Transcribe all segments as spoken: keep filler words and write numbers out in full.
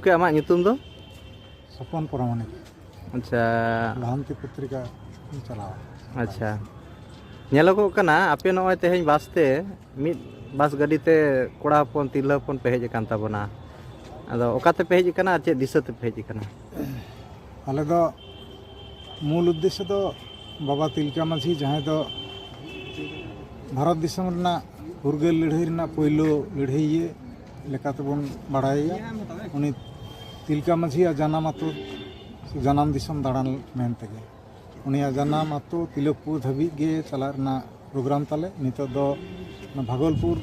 ᱜᱚᱢᱠᱮ, ᱟᱢᱟᱜ ᱧᱩᱛᱩᱢ ᱫᱚ? ᱥᱚᱯᱚᱱ ᱯᱚᱨᱟᱢᱟᱱᱤᱠ᱾ ᱟᱪᱪᱷᱟ᱾ ᱞᱟᱦᱟᱱᱛᱤ ᱯᱚᱛᱨᱤᱠᱟ ᱤᱧ ᱪᱟᱞᱟᱣᱟ᱾ ᱟᱪᱪᱷᱟ, ᱧᱮᱞᱚᱜᱚᱜ ᱠᱟᱱᱟ ᱟᱯᱮ ᱱᱚᱜᱼᱚᱭ ᱛᱮᱦᱮᱧ ᱵᱟᱥ ᱛᱮ ᱢᱤᱫ ᱵᱟᱥ ᱜᱟᱹᱰᱤ ᱛᱮ ᱠᱚᱲᱟ ᱦᱚᱯᱚᱱ ᱛᱤᱨᱞᱟᱹ ᱦᱚᱯᱚᱱ ᱯᱮ ᱦᱮᱡ ᱟᱠᱟᱱ ᱛᱟᱵᱚᱱᱟ᱾ ᱟᱫᱚ ᱚᱠᱟ ᱛᱮᱯᱮ ᱦᱮᱡ ᱟᱠᱟᱱᱟ ᱟᱨ ᱪᱮᱫ ᱫᱤᱥᱟᱹ ᱛᱮᱯᱮ ᱦᱮᱡ ᱟᱠᱟᱱᱟ? ᱟᱞᱮ ᱫᱚ ᱢᱩᱞ ᱩᱫᱽᱫᱮᱥᱥᱚ ᱫᱚ ᱵᱟᱵᱟ ᱛᱤᱞᱠᱟ ᱢᱟᱹᱡᱷᱤ, ᱡᱟᱦᱟᱸᱭ ᱫᱚ ᱵᱷᱟᱨᱚᱛ ᱫᱤᱥᱚᱢ ᱨᱮᱱᱟᱜ ᱯᱷᱩᱨᱜᱟᱹᱞ ᱞᱟᱹᱲᱦᱟᱹᱭ ᱨᱮᱱᱟᱜ ᱯᱳᱭᱞᱳ ᱞᱟᱹᱲᱦᱟᱹᱭᱤᱭᱟᱹ ᱞᱮᱠᱟᱛᱮᱵᱚᱱ ᱵᱟᱲᱟᱭᱮᱭᱟ, ᱩᱱᱤ ᱛᱤᱞᱠᱟ ᱢᱟᱹᱡᱷᱤᱭᱟᱜ ᱡᱟᱱᱟᱢ ᱟᱹᱛᱩ ᱥᱮ ᱡᱟᱱᱟᱢ ᱫᱤᱥᱚᱢ ᱫᱟᱬᱟᱱ ᱢᱮᱱ ᱛᱮᱜᱮ᱾ ᱩᱱᱤᱭᱟᱜ ᱡᱟᱱᱟᱢ ᱟᱹᱛᱩ ᱛᱤᱞᱚᱠᱯᱩᱨ ᱫᱷᱟᱹᱵᱤᱡ ᱜᱮ ᱪᱟᱞᱟᱜ ᱨᱮᱱᱟᱜ ᱯᱨᱳᱜᱨᱟᱢ ᱛᱟᱞᱮ᱾ ᱱᱤᱛᱚᱜ ᱫᱚ ᱚᱱᱟ ᱵᱷᱟᱜᱚᱞᱯᱩᱨ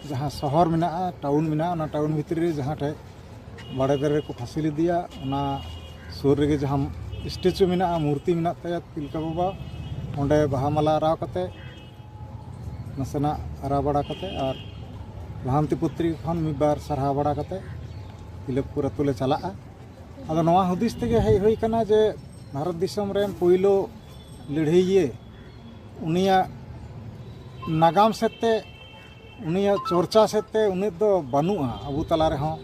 ᱡᱟᱦᱟᱸ ᱥᱚᱦᱚᱨ ᱢᱮᱱᱟᱜᱼᱟ, ᱴᱟᱣᱩᱱ ᱢᱮᱱᱟᱜᱼᱟ, ᱚᱱᱟ ᱴᱟᱣᱩᱱ ᱵᱷᱤᱛᱨᱤ ᱨᱮ ᱡᱟᱦᱟᱸ ᱴᱷᱮᱡ ᱵᱟᱲᱮ ᱫᱟᱨᱮ ᱨᱮᱠᱚ ᱯᱷᱟᱹᱥᱤ ᱞᱮᱫᱮᱭᱟ, ᱚᱱᱟ ᱥᱩᱨ ᱨᱮᱜᱮ ᱡᱟᱦᱟᱸ ᱥᱴᱮᱪᱩ ᱢᱮᱱᱟᱜᱼᱟ, ᱢᱩᱨᱛᱤ ᱢᱮᱱᱟᱜ ᱛᱟᱭᱟ ᱛᱤᱞᱠᱟ ᱵᱟᱵᱟ, ᱚᱸᱰᱮ ᱵᱟᱦᱟ ᱢᱟᱞᱟ ᱟᱨᱟᱣ ᱠᱟᱛᱮ, ᱱᱟᱥᱮᱱᱟᱜ ᱟᱨᱟᱣ ᱵᱟᱲᱟ ᱠᱟᱛᱮ ᱟᱨ ᱞᱟᱦᱟᱱᱛᱤ ᱯᱚᱛᱨᱤᱠᱟ ᱠᱷᱚᱱ ᱢᱤᱫ ᱵᱟᱨ ᱥᱟᱨᱦᱟᱣ ᱵᱟᱲᱟ ᱠᱟᱛᱮ ᱛᱤᱞᱚᱠᱯᱩᱨ ᱟᱹᱛᱩ ᱞᱮ ᱪᱟᱞᱟᱜᱼᱟ᱾ ᱟᱫᱚ ᱱᱚᱣᱟ ᱦᱩᱫᱤᱥ ᱛᱮᱜᱮ ᱦᱮᱡ ᱦᱩᱭ ᱠᱟᱱᱟ ᱡᱮ ᱵᱷᱟᱨᱚᱛ ᱫᱤᱥᱚᱢ ᱨᱮᱱ ᱯᱳᱭᱞᱳ ᱞᱟᱹᱲᱦᱟᱹᱭᱤᱭᱟᱹ, ᱩᱱᱤᱭᱟᱜ ᱱᱟᱜᱟᱢ ᱥᱮᱫ ᱛᱮ, ᱩᱱᱤᱭᱟᱜ ᱪᱚᱨᱪᱟ ᱥᱮᱫ ᱛᱮ ᱩᱱᱟᱹᱜ ᱫᱚ ᱵᱟᱹᱱᱩᱜᱼᱟ ᱟᱵᱚ ᱛᱟᱞᱟ ᱨᱮᱦᱚᱸ᱾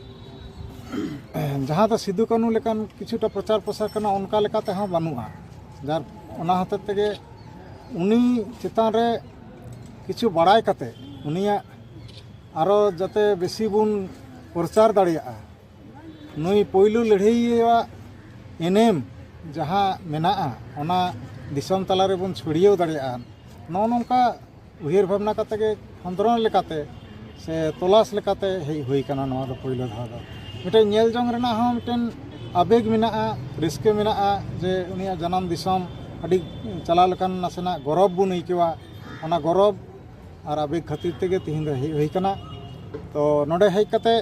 ᱡᱟᱦᱟᱸ ᱫᱚ ᱥᱤᱫᱩ ᱠᱟᱹᱱᱩ ᱞᱮᱠᱟᱱ ᱠᱤᱪᱷᱩᱴᱟ ᱯᱨᱚᱪᱟᱨ ᱯᱨᱚᱥᱟᱨ ᱠᱟᱱᱟ, ᱚᱱᱠᱟ ᱞᱮᱠᱟ ᱛᱮᱦᱚᱸ ᱵᱟᱹᱱᱩᱜᱼᱟ᱾ ᱡᱟᱨ ᱚᱱᱟ ᱦᱚᱛᱮᱡ ᱛᱮᱜᱮ ᱩᱱᱤ ᱪᱮᱛᱟᱱ ᱨᱮ ᱠᱤᱪᱷᱩ ᱵᱟᱲᱟᱭ ᱠᱟᱛᱮ ᱩᱱᱤᱭᱟᱜ ᱟᱨᱚ ᱡᱟᱛᱮ ᱵᱮᱥᱤ ᱵᱚᱱ ᱯᱨᱚᱪᱟᱨ ᱫᱟᱲᱮᱭᱟᱜᱼᱟ, ᱱᱩᱭ ᱯᱳᱭᱞᱳ ᱞᱟᱹᱲᱦᱟᱹᱭᱤᱭᱟᱹᱣᱟᱜ ᱮᱱᱮᱢ ᱡᱟᱦᱟᱸ ᱢᱮᱱᱟᱜᱼᱟ, ᱚᱱᱟ ᱫᱤᱥᱚᱢ ᱛᱟᱞᱟ ᱨᱮᱵᱚᱱ ᱪᱷᱩᱲᱭᱟᱹᱣ ᱫᱟᱲᱮᱭᱟᱜᱼᱟ, ᱱᱚᱜᱼᱚ ᱱᱚᱝᱠᱟ ᱩᱭᱦᱟᱹᱨ ᱵᱷᱟᱵᱽᱱᱟ ᱠᱟᱛᱮ ᱜᱮ ᱠᱷᱚᱸᱫᱽᱨᱚᱱ ᱞᱮᱠᱟᱛᱮ ᱥᱮ ᱛᱚᱞᱟᱥ ᱞᱮᱠᱟᱛᱮ ᱦᱮᱡ ᱦᱩᱭ ᱠᱟᱱᱟ ᱱᱚᱣᱟ ᱫᱚ ᱯᱳᱭᱞᱳ ᱫᱷᱟᱣ ᱫᱚ᱾ ᱢᱤᱫᱴᱮᱱ ᱧᱮᱞ ᱡᱚᱝ ᱨᱮᱱᱟᱜ ᱦᱚᱸ ᱢᱤᱫᱴᱮᱱ ᱟᱵᱮᱜᱽ ᱢᱮᱱᱟᱜᱼᱟ, ᱨᱟᱹᱥᱠᱟᱹ ᱢᱮᱱᱟᱜᱼᱟ ᱡᱮ ᱩᱱᱤᱭᱟᱜ ᱡᱟᱱᱟᱢ ᱫᱤᱥᱚᱢ ᱟᱹᱰᱤ ᱪᱟᱞᱟᱣ ᱞᱮᱠᱟᱱ ᱱᱟᱥᱮᱱᱟᱜ ᱜᱚᱨᱚᱵᱽ ᱵᱚᱱ ᱟᱹᱭᱠᱟᱹᱣᱟ᱾ ᱚᱱᱟ ᱜᱚᱨᱚᱵᱽ ᱟᱨ ᱟᱵᱮᱜᱽ ᱠᱷᱟᱹᱛᱤᱨ ᱛᱮᱜᱮ ᱛᱮᱦᱮᱧ ᱫᱚ ᱦᱮᱡ ᱦᱩᱭ ᱠᱟᱱᱟ᱾ ᱛᱚ ᱱᱚᱰᱮ ᱦᱮᱡ ᱠᱟᱛᱮ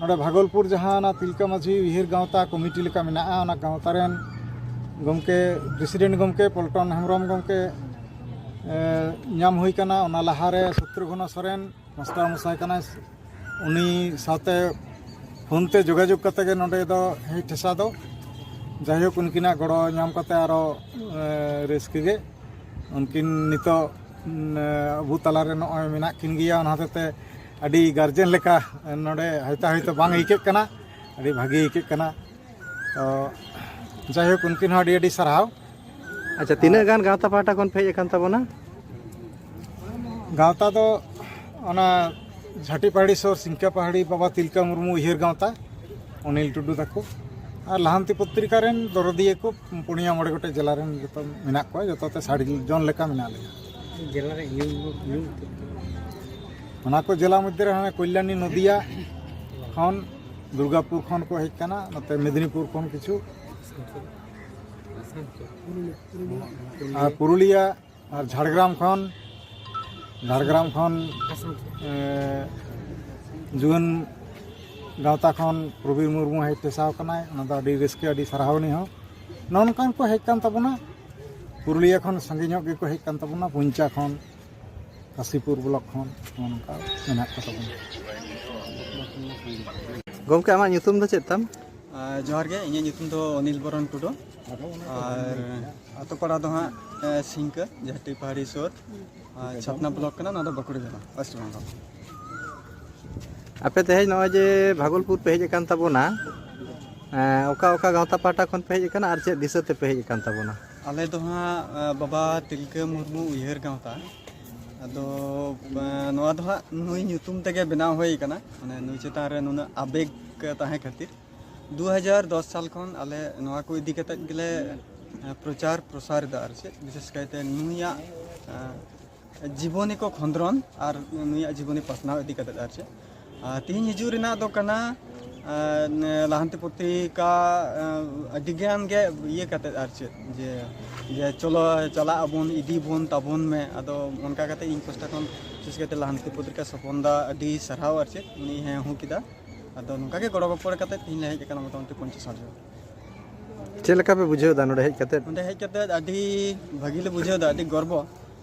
ᱱᱚᱰᱮ ᱵᱷᱟᱜᱚᱞᱯᱩᱨ ᱡᱟᱦᱟᱸ ᱚᱱᱟ ᱛᱤᱞᱠᱟᱹ ᱢᱟᱹᱡᱷᱤ ᱩᱭᱦᱟᱹᱨ ᱜᱟᱶᱛᱟ ᱠᱚᱢᱤᱴᱤ ᱞᱮᱠᱟ ᱢᱮᱱᱟᱜᱼᱟ, ᱚᱱᱟ ᱜᱟᱶᱛᱟ ᱨᱮᱱ ᱜᱚᱢᱠᱮ, ᱯᱨᱮᱥᱤᱰᱮᱱᱴ ᱜᱚᱢᱠᱮ ᱯᱚᱞᱴᱚᱱ ᱦᱮᱢᱵᱨᱚᱢ ᱜᱚᱢᱠᱮ, ᱮ, ᱧᱟᱢ ᱦᱩᱭ ᱠᱟᱱᱟ᱾ ᱚᱱᱟ ᱞᱟᱦᱟᱨᱮ ᱥᱚᱛᱨᱩᱜᱷᱱᱚ ᱥᱚᱨᱮᱱ ᱢᱟᱥᱴᱟᱨ ᱢᱚᱥᱟᱭ ᱠᱟᱱᱟᱭ, ᱩᱱᱤ ᱥᱟᱶᱛᱮ ᱯᱷᱳᱱ ᱛᱮ ᱡᱳᱜᱟᱡᱳᱜᱽ ᱠᱟᱛᱮ ᱜᱮ ᱱᱚᱰᱮ ᱫᱚ ᱦᱮᱡ ᱴᱷᱮᱥᱟ ᱫᱚ᱾ ᱡᱟᱭᱦᱳᱠ, ᱩᱱᱠᱤᱱᱟᱜ ᱜᱚᱲᱚ ᱧᱟᱢ ᱠᱟᱛᱮ ᱟᱨᱚ, ᱮ, ᱨᱟᱹᱥᱠᱟᱹ ᱜᱮ᱾ ᱩᱱᱠᱤᱱ ᱱᱤᱛᱚᱜ, ᱩᱸ, ᱟᱵᱚ ᱛᱟᱞᱟᱨᱮ ᱱᱚᱜᱼᱚᱭ ᱢᱮᱱᱟᱜ ᱠᱤᱱ ᱜᱮᱭᱟ, ᱚᱱᱟ ᱦᱚᱛᱮᱡ ᱛᱮ ᱟᱹᱰᱤ ᱜᱟᱨᱡᱮᱱ ᱞᱮᱠᱟ ᱱᱚᱰᱮ ᱦᱟᱭᱛᱟ ᱦᱚᱭᱛᱳ ᱵᱟᱝ ᱟᱹᱭᱠᱟᱹᱜ ᱠᱟᱱᱟ᱾ ᱟᱹᱰᱤ ᱵᱷᱟᱹᱜᱤ ᱟᱹᱭᱠᱟᱹᱜ ᱠᱟᱱᱟ᱾ ᱛᱚ ᱡᱟᱭᱦᱳᱠ, ᱩᱱᱠᱤᱱ ᱦᱚᱸ ᱟᱹᱰᱤ ᱟᱹᱰᱤ ᱥᱟᱨᱦᱟᱣ᱾ ᱟᱪᱪᱷᱟ, ᱛᱤᱱᱟᱹᱜ ᱜᱟᱱ ᱜᱟᱶᱛᱟ ᱯᱟᱦᱴᱟ ᱠᱷᱚᱱ ᱯᱮ ᱦᱮᱡ ᱟᱠᱟᱱ ᱛᱟᱵᱚᱱᱟ? ᱜᱟᱶᱛᱟ ᱫᱚ ᱚᱱᱟ ᱡᱷᱟᱹᱴᱤ ᱯᱟᱦᱟᱲᱤ ᱥᱩᱨ ᱥᱤᱝᱠᱟ ᱯᱟᱦᱟᱲᱤ ᱵᱟᱵᱟ ᱛᱤᱞᱠᱟᱹ ᱢᱩᱨᱢᱩ ᱩᱭᱦᱟᱹᱨ ᱜᱟᱶᱛᱟ, ᱚᱱᱤᱞ ᱴᱩᱰᱩ ᱛᱟᱠᱚ, ᱟᱨ ᱞᱟᱦᱟᱱᱛᱤ ᱯᱚᱛᱨᱤᱠᱟ ᱨᱮᱱ ᱫᱚᱨᱚᱫᱤᱭᱟᱹ ᱠᱚ ᱯᱩᱱᱭᱟ ᱢᱚᱬᱮ ᱜᱚᱴᱮᱡ ᱡᱮᱞᱟ ᱨᱮᱱ ᱡᱚᱛᱚ ᱢᱮᱱᱟᱜ ᱠᱚᱣᱟ, ᱡᱚᱛᱚ ᱛᱮ ᱥᱟᱹᱲᱤ ᱡᱚᱱ ᱞᱮᱠᱟ ᱢᱮᱱᱟᱜ ᱞᱮᱭᱟ᱾ ᱡᱮᱞᱟ ᱨᱮ ᱧᱩᱢ, ᱧᱩᱢ ᱩᱛᱟᱹᱨ᱾ ᱚᱱᱟ ᱠᱚ ᱡᱮᱞᱟ ᱢᱚᱫᱽᱫᱷᱮ ᱨᱮ ᱦᱟᱱᱮ ᱠᱚᱞᱭᱟᱱᱤ ᱱᱚᱫᱤᱭᱟ ᱠᱷᱚᱱ, ᱫᱩᱨᱜᱟᱯᱩᱨ ᱠᱷᱚᱱ ᱠᱚ ᱦᱮᱡ ᱟᱠᱟᱱᱟ, ᱱᱚᱛᱮ ᱢᱮᱫᱽᱱᱤᱯᱩᱨ ᱠᱷᱚᱱ ᱠᱤᱪᱷᱩ, ᱟᱨ ᱯᱩᱨᱩᱞᱤᱭᱟ ᱟᱨ ᱡᱷᱟᱲᱜᱨᱟᱢ ᱠᱷᱚᱱ, ᱡᱷᱟᱲᱜᱨᱟᱢ ᱠᱷᱚᱱ ᱮ, ᱡᱩᱣᱟᱹᱱ ᱜᱟᱶᱛᱟ ᱠᱷᱚᱱ ᱯᱨᱚᱵᱤᱨ ᱢᱩᱨᱢᱩ ᱦᱮᱡ ᱯᱮᱥᱟᱣ ᱠᱟᱱᱟᱭ, ᱚᱱᱟ ᱫᱚ ᱟᱹᱰᱤ ᱨᱟᱹᱥᱠᱟᱹ, ᱟᱹᱰᱤ ᱥᱟᱨᱦᱟᱣᱱᱤᱭᱟᱹ ᱦᱚᱸ᱾ ᱱᱚᱜᱼᱚ ᱱᱚᱝᱠᱟᱱ ᱠᱚ ᱦᱮᱡ ᱠᱟᱱ ᱛᱟᱵᱚᱱᱟ᱾ ᱯᱩᱨᱩᱞᱤᱭᱟᱹ ᱠᱷᱚᱱ ᱥᱟᱸᱜᱮ ᱧᱚᱜ ᱜᱮᱠᱚ ᱦᱮᱡ ᱠᱟᱱ ᱛᱟᱵᱚᱱᱟ, ᱯᱩᱧᱪᱟ ᱠᱷᱚᱱ, ᱠᱟᱥᱤᱯᱩᱨ ᱵᱞᱚᱠ ᱠᱷᱚᱱ, ᱱᱚᱜᱼᱚ ᱱᱚᱝᱠᱟ ᱢᱮᱱᱟᱜ ᱠᱚ ᱛᱟᱵᱚᱱᱟ᱾ ᱜᱚᱢᱠᱮ, ᱟᱢᱟᱜ ᱧᱩᱛᱩᱢ ᱫᱚ ᱪᱮᱫ ᱛᱟᱢ? ᱟᱨ ᱡᱚᱦᱟᱨ ᱜᱮ, ᱤᱧᱟᱹᱜ ᱧᱩᱛᱩᱢ ᱫᱚ ᱚᱱᱤᱞ ᱵᱚᱨᱚᱱ ᱴᱩᱰᱩ᱾ ᱟᱨ ᱟᱛᱳ ᱯᱟᱲᱟ ᱫᱚ ᱦᱟᱸᱜ, ᱮ, ᱥᱤᱝᱠᱟᱹ, ᱡᱷᱟᱹᱴᱤ ᱯᱟᱦᱟᱲᱤ ᱥᱩᱨ, ᱟᱨ ᱪᱷᱟᱛᱱᱟ ᱵᱞᱚᱠ ᱠᱟᱱᱟ, ᱱᱚᱣᱟ ᱫᱚ ᱵᱟᱸᱠᱩᱲᱟ ᱡᱮᱞᱟ, ᱳᱭᱮᱥᱴ ᱵᱮᱝᱜᱚᱞ᱾ ᱟᱯᱮ ᱛᱮᱦᱮᱧ ᱱᱚᱜᱼᱚᱭ ᱡᱮ ᱵᱷᱟᱜᱚᱞᱯᱩᱨ ᱯᱮ ᱦᱮᱡ ᱟᱠᱟᱱ ᱛᱟᱵᱚᱱᱟ, ᱮ, ᱚᱠᱟ ᱚᱠᱟ ᱜᱟᱶᱛᱟ ᱯᱟᱦᱴᱟ ᱠᱷᱚᱱ ᱯᱮ ᱦᱮᱡ ᱟᱠᱟᱱᱟ ᱟᱨ ᱪᱮᱫ ᱫᱤᱥᱟᱹ ᱛᱮᱯᱮ ᱦᱮᱡ ᱟᱠᱟᱱ ᱛᱟᱵᱚᱱᱟ? ᱟᱞᱮ ᱫᱚ ᱦᱟᱸᱜ, ᱮ, ᱵᱟᱵᱟ ᱛᱤᱞᱠᱟᱹ ᱢᱩᱨᱢᱩ ᱩᱭᱦᱟᱹᱨ ᱜᱟᱶᱛᱟ᱾ ᱟᱫᱚ, ᱮ, ᱱᱚᱣᱟ ᱫᱚ ᱦᱟᱸᱜ ᱱᱩᱭ ᱧᱩᱛᱩᱢ ᱛᱮᱜᱮ ᱵᱮᱱᱟᱣ ᱦᱩᱭ ᱟᱠᱟᱱᱟ, ᱢᱟᱱᱮ ᱱᱩᱭ ᱪᱮᱛᱟᱱ ᱨᱮ ᱱᱩᱱᱟᱹᱜ ᱟᱵᱮᱜᱽ ᱛᱟᱦᱮᱸ ᱠᱷᱟᱹᱛᱤᱨ᱾ ᱫᱩ ᱦᱟᱡᱟᱨ ᱫᱚᱥ ᱥᱟᱞ ᱠᱷᱚᱱ ᱟᱞᱮ ᱱᱚᱣᱟ ᱠᱚ ᱤᱫᱤ ᱠᱟᱛᱮᱫ ᱜᱮᱞᱮ, ᱮ, ᱯᱨᱚᱪᱟᱨ ᱯᱨᱚᱥᱟᱨ ᱮᱫᱟ, ᱟᱨ ᱪᱮᱫ, ᱵᱤᱥᱮᱥ ᱠᱟᱭᱛᱮ ᱱᱩᱭᱟᱜ, ᱮ, ᱡᱤᱵᱚᱱᱤ ᱠᱚ ᱠᱷᱚᱸᱫᱽᱨᱚᱱ ᱟᱨ ᱱᱩᱭᱟᱜ ᱡᱤᱵᱚᱱᱤ ᱯᱟᱥᱱᱟᱣ ᱤᱫᱤ ᱠᱟᱛᱮᱫ, ᱟᱨ ᱪᱮᱫ᱾ ᱟᱨ ᱛᱮᱦᱮᱧ ᱦᱤᱡᱩᱜ ᱨᱮᱱᱟᱜ ᱫᱚ ᱠᱟᱱᱟ, ᱮ, ᱞᱟᱦᱟᱱᱛᱤ ᱯᱚᱛᱨᱤᱠᱟ, ᱮ, ᱟᱹᱰᱤ ᱜᱟᱱ ᱜᱮ ᱤᱭᱟᱹ ᱠᱟᱛᱮᱫ, ᱟᱨ ᱪᱮᱫ, ᱡᱮ, ᱡᱮ ᱪᱚᱞᱚ ᱪᱟᱞᱟᱜ ᱟᱵᱚᱱ, ᱤᱫᱤ ᱵᱚᱱ ᱛᱟᱵᱚᱱ ᱢᱮ᱾ ᱟᱫᱚ ᱚᱱᱠᱟ ᱠᱟᱛᱮᱫ ᱤᱧ ᱯᱟᱥᱴᱟ ᱠᱷᱚᱱ ᱵᱤᱥᱮᱥ ᱠᱟᱭᱛᱮ ᱞᱟᱦᱟᱱᱛᱤ ᱯᱚᱛᱨᱤᱠᱟ ᱥᱚᱯᱚᱱ ᱫᱟ ᱟᱹᱰᱤ ᱥᱟᱨᱦᱟᱣ, ᱟᱨ ᱪᱮᱫ, ᱩᱱᱤ ᱦᱮᱸ ᱦᱩᱸ ᱠᱮᱫᱟ᱾ ᱟᱫᱚ ᱱᱚᱝᱠᱟ ᱜᱮ ᱜᱚᱲᱚ ᱜᱚᱯᱚᱲ ᱠᱟᱛᱮᱫ ᱛᱮᱦᱮᱧ ᱞᱮ ᱦᱮᱡ ᱟᱠᱟᱱᱟ ᱢᱚᱴᱟᱢᱩᱴᱤ ᱯᱚᱧᱪᱟᱥ ᱥᱟᱴ ᱡᱚᱱ᱾ ᱪᱮᱫ ᱞᱮᱠᱟ ᱯᱮ ᱵᱩᱡᱷᱟᱹᱣ ᱮᱫᱟ ᱱᱚᱰᱮ ᱦᱮᱡ ᱠᱟᱛᱮᱫ? ᱚᱸᱰᱮ ᱦᱮᱡ ᱠᱟᱛᱮᱫ ᱟᱹᱰᱤ ᱵᱷᱟᱹᱜᱤ ᱞᱮ ᱵᱩᱡᱷᱟᱹᱣ ᱮᱫᱟ, ᱟᱹᱰᱤ ᱜᱚᱨᱵᱚ᱾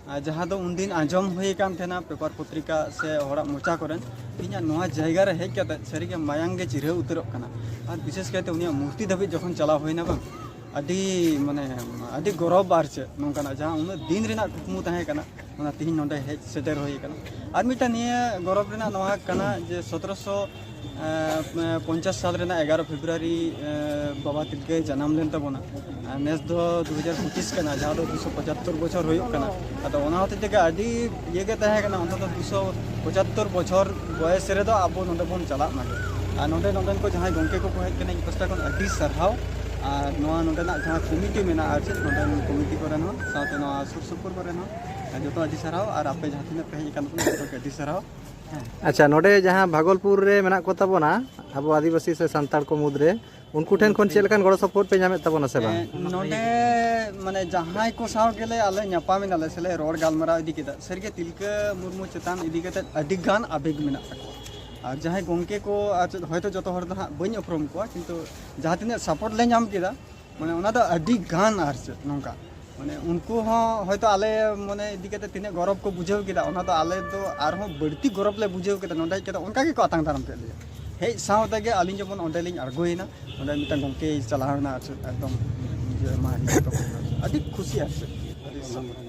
ᱟᱨ ᱡᱟᱦᱟᱸ ᱫᱚ ᱩᱱᱫᱤᱱ ᱟᱸᱡᱚᱢ ᱦᱩᱭ ᱟᱠᱟᱱ ᱛᱟᱦᱮᱱᱟ ᱯᱮᱯᱟᱨ ᱯᱚᱛᱨᱤᱠᱟ ᱥᱮ ᱦᱚᱲᱟᱜ ᱢᱚᱪᱟ ᱠᱚᱨᱮ, ᱛᱮᱦᱮᱧᱟᱜ ᱱᱚᱣᱟ ᱡᱟᱭᱜᱟ ᱨᱮ ᱦᱮᱡ ᱠᱟᱛᱮᱫ ᱥᱟᱹᱨᱤᱜᱮ ᱢᱟᱭᱟᱝ ᱜᱮ ᱪᱤᱨᱦᱟᱹᱣ ᱩᱛᱟᱹᱨᱚᱜ ᱠᱟᱱᱟ᱾ ᱟᱨ ᱵᱤᱥᱮᱥ ᱠᱟᱭᱛᱮ ᱩᱱᱤᱭᱟᱜ ᱢᱩᱨᱛᱤ ᱫᱷᱟᱹᱵᱤᱡ ᱡᱚᱠᱷᱚᱱ ᱪᱟᱞᱟᱣ ᱦᱩᱭᱱᱟ ᱵᱟᱝ, ᱟᱹᱰᱤ, ᱢᱟᱱᱮ, ᱟᱹᱰᱤ ᱜᱚᱨᱚᱵᱽ ᱟᱨ ᱪᱮᱫ, ᱱᱚᱝᱠᱟᱱᱟᱜ ᱡᱟᱦᱟᱸ ᱩᱱᱟᱹᱜ ᱫᱤᱱ ᱨᱮᱱᱟᱜ ᱠᱩᱠᱢᱩ ᱛᱟᱦᱮᱸ ᱠᱟᱱᱟ, ᱚᱱᱟ ᱛᱮᱦᱮᱧ ᱱᱚᱰᱮ ᱦᱮᱡ ᱥᱮᱴᱮᱨ ᱦᱩᱭ ᱟᱠᱟᱱᱟ᱾ ᱟᱨ ᱢᱤᱫᱴᱟᱝ ᱱᱤᱭᱟᱹ ᱜᱚᱨᱚᱵᱽ ᱨᱮᱱᱟᱜ ᱱᱚᱣᱟ ᱠᱟᱱᱟ ᱡᱮ ᱥᱚᱛᱨᱚᱥᱚ ᱯᱚᱧᱪᱟᱥ ᱥᱟᱞ ᱨᱮᱱᱟᱜ ᱮᱜᱟᱨᱚ ᱯᱷᱮᱵᱽᱨᱩᱣᱟᱨᱤ ᱵᱟᱵᱟ ᱛᱤᱞᱠᱟᱹᱭ ᱡᱟᱱᱟᱢ ᱞᱮᱱ ᱛᱟᱵᱚᱱᱟ᱾ ᱟᱨ ᱱᱮᱥ ᱫᱚ ᱫᱩ ᱦᱟᱡᱟᱨ ᱯᱚᱸᱪᱤᱥ ᱠᱟᱱᱟ, ᱡᱟᱦᱟᱸ ᱫᱚ ᱫᱩᱥᱚ ᱯᱚᱸᱪᱟᱛᱛᱳᱨ ᱵᱚᱪᱷᱚᱨ ᱦᱩᱭᱩᱜ ᱠᱟᱱᱟ᱾ ᱟᱫᱚ ᱚᱱᱟ ᱦᱚᱛᱮᱡ ᱛᱮᱜᱮ ᱟᱹᱰᱤ ᱤᱭᱟᱹ ᱜᱮ ᱛᱟᱦᱮᱸ ᱠᱟᱱᱟ, ᱚᱱᱛᱚᱛᱚ ᱫᱩᱥᱚ ᱯᱚᱸᱪᱟᱛᱛᱳᱨ ᱵᱚᱪᱷᱚᱨ ᱵᱚᱭᱮᱥ ᱨᱮᱫᱚ ᱟᱵᱚ ᱱᱚᱰᱮ ᱵᱚᱱ ᱪᱟᱞᱟᱜ ᱢᱟ᱾ ᱟᱨ ᱱᱚᱰᱮ ᱱᱚᱰᱮᱱ ᱠᱚ ᱡᱟᱦᱟᱸᱭ ᱜᱚᱢᱠᱮ ᱠᱚᱠᱚ ᱦᱮᱡ ᱠᱟᱱᱟ, ᱤᱧ ᱯᱟᱥᱴᱟ ᱠᱷᱚᱱ ᱟᱹᱰᱤ ᱥᱟᱨᱦᱟᱣ᱾ ᱟᱨ ᱱᱚᱣᱟ ᱱᱚᱰᱮᱱᱟᱜ ᱡᱟᱦᱟᱸ ᱠᱚᱢᱤᱴᱤ ᱢᱮᱱᱟᱜᱼᱟ, ᱟᱨ ᱪᱮᱫ ᱱᱚᱰᱮᱱ ᱠᱚᱢᱤᱴᱤ ᱠᱚᱨᱮᱱ ᱦᱚᱸ, ᱥᱟᱶᱛᱮ ᱱᱚᱣᱟ ᱥᱩᱨ ᱥᱩᱯᱩᱨ ᱠᱚᱨᱮᱱ ᱦᱚᱸ, ᱡᱚᱛᱚ ᱟᱹᱰᱤ ᱥᱟᱨᱦᱟᱣ᱾ ᱟᱨ ᱟᱯᱮ ᱡᱟᱦᱟᱸ ᱛᱤᱱᱟᱹᱜ ᱯᱮ ᱦᱮᱡ ᱟᱠᱟᱱ ᱛᱟᱵᱚᱱᱟ, ᱡᱚᱛᱚ ᱜᱮ ᱟᱹᱰᱤ ᱥᱟᱨᱦᱟᱣ᱾ ᱦᱮᱸ᱾ ᱟᱪᱪᱷᱟ, ᱱᱚᱰᱮ ᱡᱟᱦᱟᱸ ᱵᱷᱟᱜᱚᱞᱯᱩᱨ ᱨᱮ ᱢᱮᱱᱟᱜ ᱠᱚ ᱛᱟᱵᱚᱱᱟ ᱟᱵᱚ ᱟᱹᱫᱤᱵᱟᱹᱥᱤ ᱥᱮ ᱥᱟᱱᱛᱟᱲ ᱠᱚ ᱢᱩᱫᱽᱨᱮ, ᱩᱱᱠᱩ ᱴᱷᱮᱱ ᱠᱷᱚᱱ ᱪᱮᱫ ᱞᱮᱠᱟᱱ ᱜᱚᱲᱚ ᱥᱚᱯᱚᱦᱚᱫ ᱯᱮ ᱧᱟᱢᱮᱫ ᱛᱟᱵᱚᱱᱟ ᱥᱮ ᱵᱟᱝ? ᱮᱸ, ᱱᱚᱰᱮ ᱢᱟᱱᱮ ᱡᱟᱦᱟᱸᱭ ᱠᱚ ᱥᱟᱶ ᱜᱮᱞᱮ ᱟᱞᱮ ᱧᱟᱯᱟᱢ ᱮᱱᱟᱞᱮ ᱥᱮᱞᱮ ᱨᱚᱲ ᱜᱟᱞᱢᱟᱨᱟᱣ ᱤᱫᱤ ᱠᱮᱫᱟ, ᱥᱟᱹᱨᱤᱜᱮ ᱛᱤᱞᱠᱟᱹ ᱢᱩᱨᱢᱩ ᱪᱮᱛᱟᱱ ᱤᱫᱤ ᱠᱟᱛᱮ ᱟᱹᱰᱤ ᱜᱟᱱ ᱟᱵᱮᱜᱽ ᱢᱮᱱᱟᱜ ᱛᱟᱠᱚᱣᱟ᱾ ᱟᱨ ᱡᱟᱦᱟᱸᱭ ᱜᱚᱢᱠᱮ ᱠᱚ, ᱟᱨ ᱪᱮᱫ, ᱦᱚᱭᱛᱳ ᱡᱚᱛᱚ ᱦᱚᱲ ᱫᱚ ᱦᱟᱸᱜ ᱵᱟᱹᱧ ᱩᱯᱨᱩᱢ ᱠᱚᱣᱟ, ᱠᱤᱱᱛᱩ ᱡᱟᱦᱟᱸ ᱛᱤᱱᱟᱹᱜ ᱥᱟᱯᱳᱨᱴ ᱞᱮ ᱧᱟᱢ ᱠᱮᱫᱟ, ᱢᱟᱱᱮ ᱚᱱᱟ ᱫᱚ ᱟᱹᱰᱤ ᱜᱟᱱ, ᱟᱨ ᱪᱮᱫ, ᱱᱚᱝᱠᱟ᱾ ᱢᱟᱱᱮ ᱩᱱᱠᱩ ᱦᱚᱸ ᱦᱚᱭᱛᱳ ᱟᱞᱮ ᱢᱚᱱᱮ ᱤᱫᱤ ᱠᱟᱛᱮ ᱛᱤᱱᱟᱹᱜ ᱜᱚᱨᱚᱵᱽ ᱠᱚ ᱵᱩᱡᱷᱟᱹᱣ ᱠᱮᱫᱟ, ᱚᱱᱟ ᱫᱚ ᱟᱞᱮ ᱫᱚ ᱟᱨᱦᱚᱸ ᱵᱟᱹᱲᱛᱤ ᱜᱚᱨᱚᱵᱽ ᱞᱮ ᱵᱩᱡᱷᱟᱹᱣ ᱠᱮᱫᱟ᱾ ᱱᱚᱰᱮ ᱦᱮᱡ ᱠᱟᱛᱮ ᱚᱱᱠᱟ ᱜᱮᱠᱚ ᱟᱛᱟᱝ ᱫᱟᱨᱟᱢ ᱠᱮᱫ ᱞᱮᱭᱟ᱾ ᱦᱮᱡ ᱥᱟᱶ ᱛᱮᱜᱮ ᱟᱹᱞᱤᱧ ᱡᱮᱢᱚᱱ ᱚᱸᱰᱮ ᱞᱤᱧ ᱟᱬᱜᱚᱭᱮᱱᱟ, ᱚᱸᱰᱮ ᱢᱤᱫᱴᱟᱝ ᱜᱚᱢᱠᱮᱭ ᱪᱟᱞᱟᱣ ᱮᱱᱟ, ᱟᱨ ᱪᱮᱫ, ᱮᱠᱫᱚᱢ ᱤᱭᱟᱹ ᱢᱟ ᱤᱭᱟᱹ ᱛᱟᱵᱚᱱ, ᱟᱹᱰᱤ ᱠᱷᱩᱥᱤ, ᱟᱨ ᱪᱮᱫ, ᱟᱹᱰᱤ ᱥᱟᱨᱦᱟᱣ᱾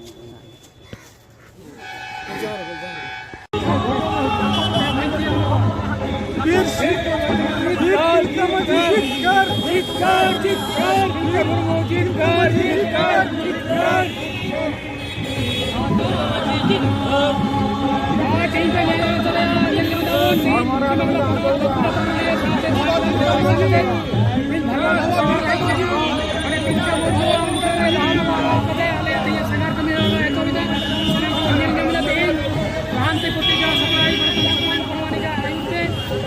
ᱞᱟᱦᱟᱱᱛᱤ ᱯᱨᱚᱛᱤ ᱡᱟᱦᱟᱸ ᱥᱟᱯᱲᱟᱣ ᱦᱩᱭᱩᱜ ᱠᱟᱱᱟ, ᱛᱟᱵᱚᱱ ᱠᱚ ᱱᱚᱣᱟ ᱨᱮᱭᱟᱜ ᱟᱹᱭᱩᱨ ᱛᱮ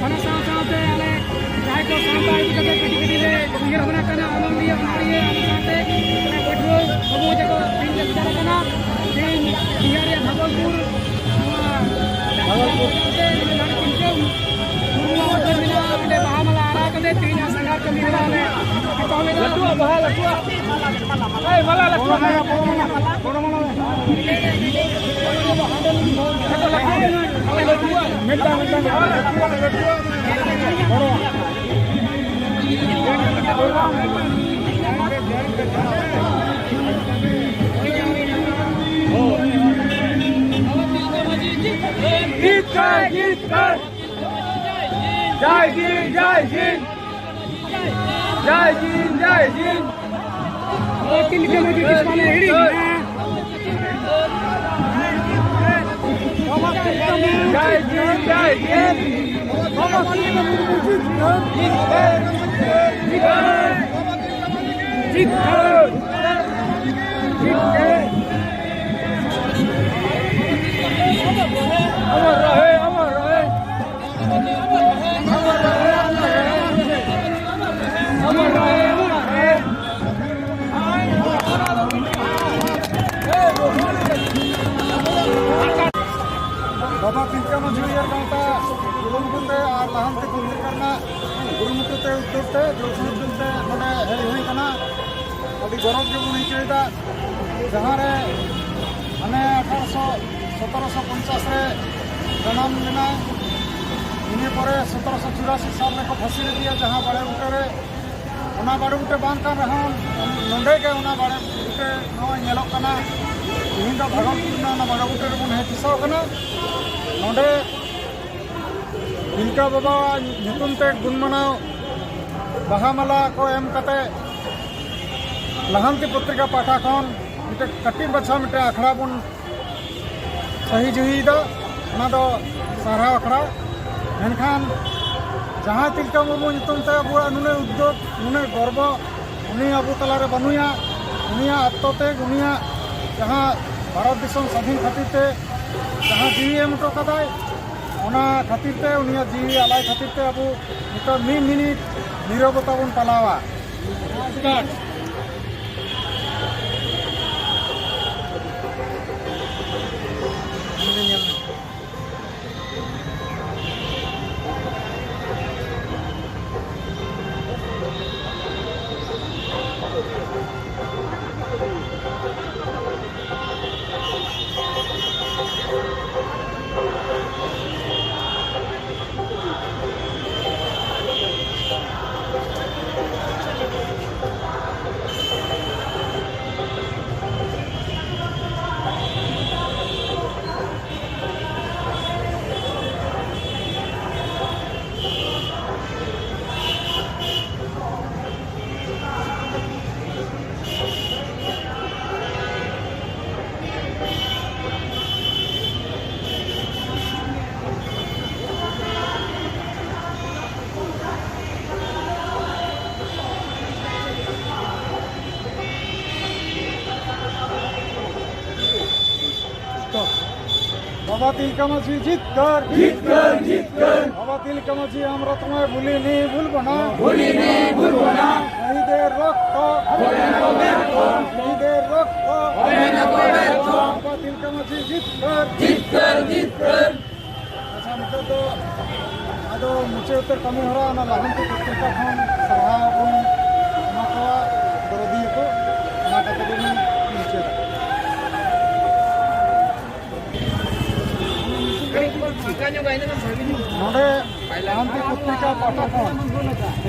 ᱚᱱᱟ ᱥᱟᱶ ᱥᱟᱶᱛᱮ ᱟᱞᱮ ᱡᱟᱦᱟᱸᱭ ᱠᱚ ᱥᱟᱶᱛᱟ ᱤᱫᱤ ᱠᱟᱛᱮ ᱠᱟᱹᱴᱤᱡ ᱠᱟᱹᱴᱤᱡ ᱞᱮ ᱩᱭᱦᱟᱹᱨ ᱵᱷᱟᱵᱽᱱᱟ ᱠᱟᱱᱟ, ᱚᱱᱚᱞᱤᱭᱟᱹ, ᱚᱱᱚᱲᱦᱤᱭᱟᱹ, ᱚᱱᱟ ᱥᱟᱶᱛᱮ ᱯᱟᱹᱴᱷᱩᱣᱟᱹ ᱵᱟᱹᱵᱩ ᱛᱟᱠᱚ ᱛᱮᱦᱮᱧ ᱞᱮ ᱥᱮᱴᱮᱨ ᱟᱠᱟᱱᱟ᱾ ᱛᱮᱦᱮᱧ ᱤᱭᱟᱹ ᱨᱮᱭᱟᱜ ᱵᱷᱟᱜᱚᱞᱯᱩᱨ, ᱱᱚᱣᱟ ᱵᱷᱟᱜᱚᱞᱯᱩᱨ ᱛᱮ ᱱᱚᱰᱮ ᱱᱟᱲᱤ ᱠᱩᱧᱪᱟᱹ ᱢᱩᱨᱢᱩᱣᱟᱜ ᱩᱫᱷᱟᱹᱨ ᱢᱮᱱᱟᱜᱼᱟ, ᱚᱸᱰᱮ ᱵᱟᱦᱟ ᱢᱟᱞᱟ ᱟᱨᱟᱣ ᱠᱟᱛᱮ ᱛᱮᱦᱮᱧ ᱟᱜ ᱥᱟᱸᱜᱷᱟᱨ ᱠᱟᱹᱢᱤ ᱦᱚᱨᱟ ᱞᱮ ᱮᱛᱚᱦᱚᱵ ᱮᱫᱟ᱾ ᱞᱟᱹᱴᱩᱣᱟᱜ ᱵᱟᱦᱟ, ᱞᱟᱹᱴᱩᱣᱟᱜ᱾ ᱮᱭ, ᱢᱟᱞᱟ ᱞᱟᱹᱴᱩᱣᱟᱜ ᱢᱮ᱾ ᱢᱤᱫᱴᱟᱝ, ᱢᱤᱫᱴᱟᱝ᱾ ᱡᱟᱭ ᱦᱤᱱᱫ, ᱡᱟᱭ ᱦᱤᱱᱫ, ᱡᱟᱭ ᱦᱤᱱᱫ, ᱡᱟᱭ ᱦᱤᱱᱫ᱾ ᱡᱟᱭ ᱦᱤᱱᱫ, ᱡᱟᱭ ᱦᱤᱱᱫ᱾ ᱵᱟᱵᱟ ᱛᱤᱞᱠᱟᱹ ᱢᱟᱹᱡᱷᱤ ᱩᱭᱦᱟᱹᱨ ᱜᱟᱶᱛᱟ ᱠᱩᱨᱩᱢᱩᱴᱩ ᱛᱮ ᱟᱨ ᱞᱟᱦᱟᱱᱛᱤ ᱯᱚᱛᱨᱤᱠᱟ ᱨᱮᱱᱟᱜ ᱠᱩᱨᱩᱢᱩᱴᱩ ᱛᱮ, ᱩᱫᱽᱫᱳᱜᱽ ᱛᱮ, ᱡᱳᱨᱥᱳᱨ ᱩᱫᱽᱫᱳᱜᱽ ᱛᱮ ᱱᱚᱰᱮ ᱦᱮᱡ ᱦᱩᱭ ᱠᱟᱱᱟ᱾ ᱟᱹᱰᱤ ᱜᱚᱨᱚᱵᱽ ᱜᱮᱵᱚᱱ ᱟᱹᱭᱠᱟᱹᱣᱮᱫᱟ᱾ ᱡᱟᱦᱟᱸ ᱨᱮ ᱦᱟᱱᱮ ᱟᱴᱷᱟᱨᱚᱥᱚ, ᱥᱚᱛᱨᱚᱥᱚ ᱯᱚᱧᱪᱟᱥ ᱨᱮ ᱡᱟᱱᱟᱢ ᱞᱮᱱᱟᱭ, ᱤᱱᱟᱹ ᱯᱚᱨᱮ ᱥᱚᱛᱨᱚᱥᱚ ᱪᱩᱨᱟᱥᱤ ᱥᱟᱞ ᱨᱮᱠᱚ ᱯᱷᱟᱹᱥᱤ ᱞᱮᱫᱮᱭᱟ ᱡᱟᱦᱟᱸ ᱵᱟᱲᱮ ᱵᱩᱴᱟᱹ ᱨᱮ᱾ ᱚᱱᱟ ᱵᱟᱲᱮ ᱵᱩᱴᱟᱹ ᱵᱟᱝ ᱠᱟᱱ ᱨᱮᱦᱚᱸ, ᱱᱚᱰᱮ ᱜᱮ ᱚᱱᱟ ᱵᱟᱲᱮ ᱵᱩᱴᱟᱹ ᱱᱚᱜᱼᱚᱭ ᱧᱮᱞᱚᱜ ᱠᱟᱱᱟ᱾ ᱛᱮᱦᱮᱧ ᱫᱚ ᱵᱷᱟᱜᱚᱞᱯᱩᱨ ᱨᱮᱱᱟᱜ ᱚᱱᱟ ᱵᱟᱲᱮ ᱵᱩᱴᱟᱹ ᱨᱮᱵᱚᱱ ᱦᱮᱡ ᱴᱷᱤᱥᱟᱣ ᱠᱟᱱᱟ᱾ ᱱᱚᱰᱮ ᱛᱤᱞᱠᱟᱹ ᱵᱟᱵᱟᱣᱟᱜ ᱧᱩᱛᱩᱢ ᱛᱮ ᱜᱩᱱ ᱢᱟᱱᱟᱣ ᱵᱟᱦᱟ ᱢᱟᱞᱟ ᱠᱚ ᱮᱢ ᱠᱟᱛᱮ ᱞᱟᱦᱟᱱᱛᱤ ᱯᱚᱛᱨᱤᱠᱟ ᱯᱟᱦᱴᱟ ᱠᱷᱚᱱ ᱢᱤᱫᱴᱮᱱ ᱠᱟᱹᱴᱤᱡ ᱢᱟᱪᱷᱟ ᱢᱤᱫᱴᱮᱱ ᱟᱠᱷᱲᱟ ᱵᱚᱱ ᱥᱟᱹᱦᱤ ᱡᱩᱦᱤᱭᱮᱫᱟ᱾ ᱚᱱᱟ ᱫᱚ ᱥᱟᱨᱦᱟᱣ ᱟᱠᱷᱲᱟ᱾ ᱢᱮᱱᱠᱷᱟᱱ ᱡᱟᱦᱟᱸᱭ ᱛᱤᱞᱠᱟᱹ ᱢᱩᱨᱢᱩ ᱧᱩᱛᱩᱢ ᱛᱮ ᱟᱵᱚᱣᱟᱜ ᱱᱩᱱᱟᱹᱜ ᱩᱫᱽᱫᱳᱜᱽ, ᱱᱩᱱᱟᱹᱜ ᱜᱚᱨᱵᱚ, ᱩᱱᱤ ᱟᱵᱚ ᱛᱟᱞᱟᱨᱮ ᱵᱟᱹᱱᱩᱭᱟ᱾ ᱩᱱᱤᱭᱟᱜ ᱟᱛᱛᱚ ᱛᱮ, ᱩᱱᱤᱭᱟᱜ ᱡᱟᱦᱟᱸ ᱵᱷᱟᱨᱚᱛ ᱫᱤᱥᱚᱢ ᱥᱟᱹᱫᱷᱤᱱ ᱠᱷᱟᱹᱛᱤᱨ ᱛᱮ ᱡᱟᱦᱟᱸ ᱡᱤᱣᱤ ᱮᱢ ᱦᱚᱴᱚ ᱠᱟᱫᱟᱭ, ᱚᱱᱟ ᱠᱷᱟᱹᱛᱤᱨ ᱛᱮ, ᱩᱱᱤᱭᱟᱜ ᱡᱤᱣᱤ ᱟᱞᱟᱭ ᱠᱷᱟᱹᱛᱤᱨ ᱛᱮ ᱟᱵᱚ ᱱᱤᱛᱚᱜ ᱢᱤᱫ ᱢᱤᱱᱤᱴ ᱱᱤᱨᱚᱵᱚᱛᱟ ᱵᱚᱱ ᱯᱟᱞᱟᱣᱟ᱾ বাবা তিলকা মাঝি জিতকার, জিতকার, জিতকার। বাবা তিলকা মাঝি আমরা তোমায় ভুলিনি, ভুলব না, ভুলিনি, ভুলব না। শহীদের রক্ত হবে না কবে ব্যর্থ, শহীদের রক্ত হবে না কবে ব্যর্থ। বাবা তিলকা মাঝি জিতকার, জিতকার, জিতকার। ᱟᱪᱪᱷᱟ, ᱱᱤᱛᱚᱜ ᱫᱚ ᱟᱫᱚ ᱢᱩᱪᱟᱹᱫ ᱩᱛᱟᱹᱨ ᱠᱟᱹᱢᱤ ᱦᱚᱨᱟ, ᱚᱱᱟ ᱞᱟᱦᱟᱱᱛᱤ ᱯᱚᱛᱨᱤᱠᱟ ᱠᱷᱚᱱ ᱥᱟᱨᱦᱟᱣ ᱵᱚᱱ ᱮᱢᱟ ᱠᱚᱣᱟ ᱫᱚᱨᱚᱫᱤᱭᱟᱹ ᱠᱚ᱾ ᱚᱱᱟ ᱠᱟᱛᱮ ᱜᱮ ᱵᱚᱱ ᱢᱩᱪᱟᱹᱫᱟ᱾ ᱱᱚᱰᱮ ᱞᱟᱦᱟᱱᱛᱤ ᱯᱚᱛᱨᱤᱠᱟ ᱯᱟᱦᱴᱟ ᱠᱷᱚᱱ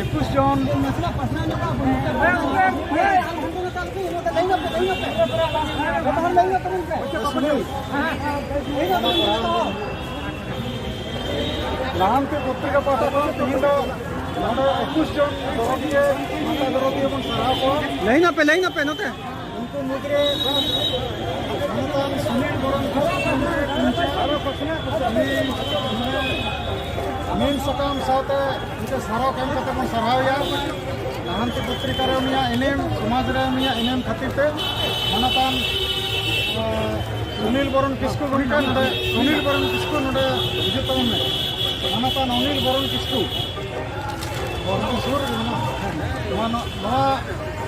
ᱮᱠᱩᱥ ᱡᱚᱱ ᱞᱟᱦᱟᱱᱛᱤ ᱯᱚᱛᱨᱤᱠᱟ ᱯᱟᱦᱴᱟ ᱠᱷᱚᱱ ᱛᱮᱦᱮᱧ ᱫᱚ ᱱᱚᱰᱮ ᱮᱠᱩᱥ ᱡᱚᱱ ᱫᱚᱨᱚᱫᱤᱭᱟᱹ, ᱢᱟᱛᱟ ᱫᱚᱨᱚᱫᱤᱭᱟᱹ ᱵᱚᱱ ᱥᱟᱨᱦᱟᱣ ᱠᱚᱣᱟ᱾ ᱞᱟᱹᱭᱤᱱ ᱟᱯᱮ, ᱞᱟᱹᱭᱤᱱ ᱟᱯᱮ ᱱᱚᱛᱮ᱾ ᱩᱱᱠᱩ ᱢᱩᱫᱽᱨᱮ ᱥᱩᱱᱤᱞ ᱵᱚᱨᱚᱱ, ᱩᱱᱤ ᱢᱮᱱ ᱥᱟᱠᱟᱢ ᱥᱟᱶᱛᱮ ᱢᱤᱫᱴᱮᱱ ᱥᱟᱨᱦᱟᱣ ᱮᱢ ᱠᱟᱛᱮ ᱵᱚᱱ ᱥᱟᱨᱦᱟᱣᱮᱭᱟ᱾ ᱞᱟᱦᱟᱱᱛᱤ ᱯᱚᱛᱨᱤᱠᱟ ᱨᱮ ᱩᱱᱤᱭᱟᱜ ᱮᱱᱮᱢ, ᱥᱚᱢᱟᱡᱽ ᱨᱮ ᱩᱱᱤᱭᱟᱜ ᱮᱱᱮᱢ ᱠᱷᱟᱹᱛᱤᱨ ᱛᱮ ᱢᱟᱱᱚᱛᱟᱱ, ᱟᱸ, ᱥᱩᱱᱤᱞ ᱵᱚᱨᱚᱱ ᱠᱤᱥᱠᱩ ᱜᱚᱢᱠᱮ ᱱᱚᱰᱮ, ᱥᱩᱱᱤᱞ ᱵᱚᱨᱚᱱ ᱠᱤᱥᱠᱩ ᱱᱚᱰᱮ ᱦᱤᱡᱩᱜ ᱛᱟᱵᱚᱱ ᱢᱮ᱾ ᱢᱟᱱᱚᱛᱟᱱ ᱚᱱᱤᱞ ᱵᱚᱨᱚᱱ ᱠᱤᱥᱠᱩ, ᱵᱚᱨᱚᱱ ᱥᱩᱨ ᱨᱮ ᱢᱮᱱᱟᱜᱼᱟ᱾ ᱱᱚᱣᱟ, ᱱᱚᱣᱟ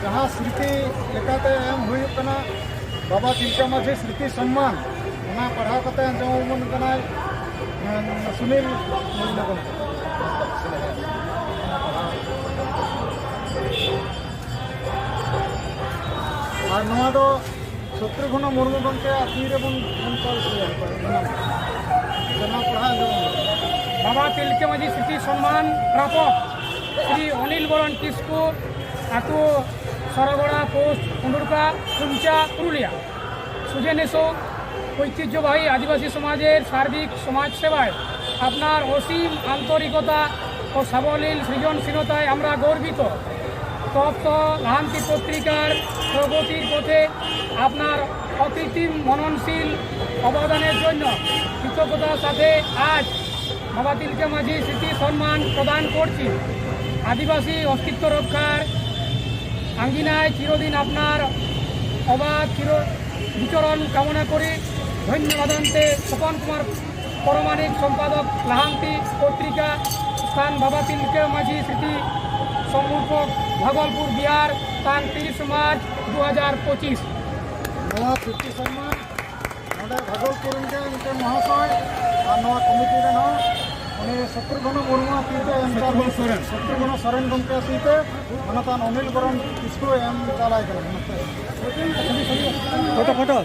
ᱡᱟᱦᱟᱸ ᱥᱨᱤᱛᱤ ᱞᱮᱠᱟᱛᱮ ᱮᱢ ᱦᱩᱭᱩᱜ ᱠᱟᱱᱟ, ᱵᱟᱵᱟ ᱛᱤᱞᱠᱟᱹ ᱢᱟᱹᱡᱷᱤ ᱥᱨᱤᱛᱤ ᱥᱚᱱᱢᱟᱱ, ᱚᱱᱟ ᱯᱟᱲᱦᱟᱣ ᱠᱟᱛᱮ ᱟᱸᱡᱚᱢ ᱟᱵᱚᱱ ᱠᱟᱱᱟᱭ, ᱮᱸ, ᱥᱩᱱᱤᱞ ᱢᱩᱨᱢᱩ ᱜᱚᱢᱠᱮ᱾ ᱟᱨ ᱱᱚᱣᱟ ᱫᱚ ᱥᱚᱛᱨᱩᱜᱷᱱᱚ ᱢᱩᱨᱢᱩ ᱜᱚᱢᱠᱮᱭᱟᱜ ᱛᱤ ᱨᱮᱵᱚᱱ, ᱵᱚᱱ ᱛᱚᱞ ᱦᱚᱪᱚᱭᱟ᱾ ᱚᱱᱟ ᱯᱟᱲᱦᱟᱣ ᱟᱸᱡᱚᱢ ᱟᱵᱚᱱ᱾ ᱵᱟᱵᱟ ᱛᱤᱞᱠᱟᱹ ᱢᱟᱹᱡᱷᱤ ᱥᱨᱤᱛᱤ ᱥᱚᱱᱢᱟᱱ ᱯᱨᱟᱯᱚᱠ ᱥᱨᱤ ᱚᱱᱤᱞ ᱵᱚᱨᱚᱱ ᱠᱤᱥᱠᱩ, ᱟᱹᱛᱩ ᱥᱚᱨᱚᱜᱚᱲᱟ, ᱯᱳᱥᱴ ᱩᱸᱰᱩᱲᱠᱟ, ᱠᱩᱢᱪᱟ, ᱯᱩᱨᱩᱞᱤᱭᱟ᱾ সুজেনেসু ঐতিহ্যবাহী আদিবাসী সমাজের সার্বিক সমাজসেবায় আপনার অসীম আন্তরিকতা ও সাবলীল সৃজনশীলতায় আমরা গর্বিত। তপ্ত লাহান্তি পত্রিকার প্রগতির পথে আপনার অকৃত্রিম মননশীল অবদানের জন্য কৃতজ্ঞতার সাথে আজ বাবা তিলকা মাঝি স্মৃতি সম্মান প্রদান করছি। আদিবাসী অস্তিত্ব রক্ষার আঙ্গিনায় চিরদিন আপনার অবাধ চির বিচরণ কামনা করি। ᱫᱷᱚᱱᱭᱚᱵᱟᱫ ᱟᱱᱛᱮ ᱥᱚᱯᱚᱱ ᱠᱩᱢᱟᱨ ᱯᱚᱨᱚᱢᱟᱱᱤᱠ, ᱥᱚᱢᱯᱟᱫᱚᱠ ᱞᱟᱦᱟᱱᱛᱤ ᱯᱚᱛᱨᱤᱠᱟ, ᱥᱛᱷᱟᱱ ᱵᱟᱵᱟ ᱛᱤᱞᱠᱟᱹ ᱢᱟᱹᱡᱷᱤ ᱥᱢᱨᱤᱛᱤ ᱥᱚᱝᱨᱩᱯᱚᱠ, ᱵᱷᱟᱜᱚᱞᱯᱩᱨ ᱵᱤᱦᱟᱨ, ᱛᱟᱝ ᱛᱤᱨᱤᱥ ᱢᱟᱨᱪ ᱫᱩ ᱦᱟᱡᱟᱨ ᱯᱚᱸᱪᱤᱥ᱾ ᱱᱚᱣᱟ ᱠᱤᱨᱛᱤ ᱥᱚᱱᱢᱟᱱ ᱱᱚᱰᱮ ᱵᱷᱟᱜᱚᱞᱯᱩᱨ ᱨᱮᱱ ᱜᱮ ᱢᱤᱫᱴᱮᱱ ᱢᱚᱦᱟᱥᱚᱭ ᱟᱨ ᱱᱚᱣᱟ ᱠᱚᱢᱤᱴᱤ ᱨᱮᱱ ᱦᱚᱸ ᱩᱱᱤ ᱥᱚᱛᱨᱩᱜᱷᱚᱱᱚ ᱢᱩᱨᱢᱩᱣᱟᱜ ᱛᱤ ᱛᱮ ᱮᱢ ᱪᱟᱞ ᱥᱚᱛᱨᱩᱜᱷᱚᱱᱚ ᱥᱚᱨᱮᱱ᱾ ᱥᱚᱛᱨᱩᱜᱷᱚᱱᱚ ᱥᱚᱨᱮᱱ ᱜᱚᱢᱠᱮᱭᱟᱜ ᱛᱤ ᱛᱮ ᱢᱟᱱᱚᱛᱟᱱ ᱚᱱᱤᱞ ᱵᱚᱨᱚᱱ ᱠᱤᱥᱠᱩ ᱮᱢ ᱪᱟᱞᱟᱭ ᱠᱟᱱᱟ᱾ Photo, photo.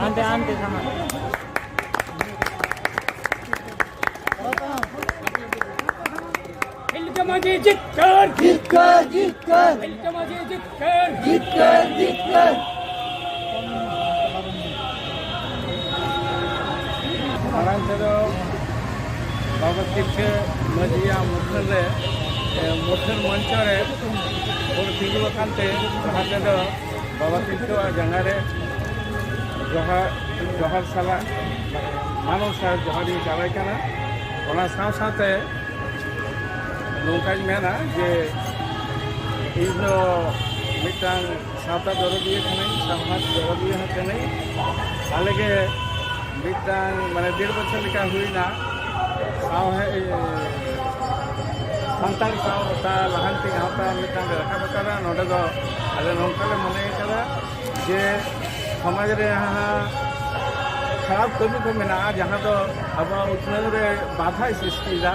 ᱟᱱᱛᱮ, ᱟᱱᱛᱮ, ᱥᱟᱢᱟ᱾ ᱛᱤᱞᱠᱟᱹ ᱢᱟᱹᱡᱷᱤ ᱡᱤᱛᱠᱟᱹᱨ! ᱡᱤᱛᱠᱟᱹᱨ, ᱡᱤᱛᱠᱟᱹᱨ! ᱛᱤᱞᱠᱟᱹ ᱢᱟᱹᱡᱷᱤ ᱡᱤᱛᱠᱟᱹᱨ! ᱡᱤᱛᱠᱟᱹᱨ, ᱡᱤᱛᱠᱟᱹᱨ! ᱢᱟᱲᱟᱝ ᱛᱮᱫᱚ ᱵᱟᱵᱟ ᱛᱤᱞᱠᱟᱹ ᱢᱟᱹᱡᱷᱤᱭᱟᱜ ᱢᱩᱴᱷᱟᱹᱱ ᱨᱮ, ᱮ, ᱢᱩᱴᱷᱟᱹᱱ ᱢᱚᱧᱪᱚ ᱨᱮ ᱵᱚᱱ ᱛᱤᱸᱜᱩ ᱟᱠᱟᱱ ᱛᱮ, ᱞᱟᱦᱟ ᱛᱮᱫᱚ ᱵᱟᱵᱟ ᱛᱤᱞᱠᱟᱹᱣᱟᱜ ᱡᱟᱸᱜᱟ ᱨᱮ ᱡᱚᱦᱟᱨ, ᱡᱚᱦᱟᱨ ᱥᱟᱞᱟᱜ ᱢᱟᱱᱚᱛ ᱥᱟᱶ ᱡᱚᱦᱟᱨ ᱤᱧ ᱪᱟᱞᱟᱭ ᱠᱟᱱᱟ᱾ ᱚᱱᱟ ᱥᱟᱶ ᱥᱟᱶᱛᱮ ᱱᱚᱝᱠᱟᱧ ᱢᱮᱱᱟ ᱡᱮ ᱤᱧ ᱫᱚ ᱢᱤᱫᱴᱟᱝ ᱥᱟᱶᱛᱟ ᱫᱚᱨᱚᱫᱤᱭᱟᱹ ᱠᱟᱹᱱᱟᱹᱧ, ᱥᱟᱶᱛᱟ ᱫᱚᱨᱚᱫᱤᱭᱟᱹ ᱦᱚᱸ ᱠᱟᱹᱱᱟᱹᱧ᱾ ᱟᱞᱮ ᱜᱮ ᱢᱤᱫᱴᱟᱝ, ᱢᱟᱱᱮ, ᱰᱮᱲ ᱵᱚᱪᱷᱚᱨ ᱞᱮᱠᱟ ᱦᱩᱭᱱᱟ, ᱥᱟᱶᱦᱮ-, ᱥᱟᱱᱛᱟᱲ ᱥᱟᱶᱛᱟ ᱞᱟᱦᱟᱱᱛᱤ ᱜᱟᱶᱛᱟ ᱢᱤᱫᱴᱟᱝ ᱞᱮ ᱨᱟᱠᱟᱵ ᱟᱠᱟᱫᱟ᱾ ᱱᱚᱰᱮ ᱫᱚ ᱟᱞᱮ ᱱᱚᱝᱠᱟ ᱞᱮ ᱢᱚᱱᱮ ᱟᱠᱟᱫᱟ ᱡᱮ ᱥᱚᱢᱟᱡᱽ ᱨᱮ ᱡᱟᱦᱟᱸ ᱠᱷᱟᱨᱟᱯ ᱠᱟᱹᱢᱤ ᱠᱚ ᱢᱮᱱᱟᱜᱼᱟ, ᱡᱟᱦᱟᱸ ᱫᱚ ᱟᱵᱚᱣᱟᱜ ᱩᱛᱱᱟᱹᱣ ᱨᱮ ᱵᱟᱫᱷᱟᱭ ᱥᱨᱤᱥᱴᱤᱭᱮᱫᱟ,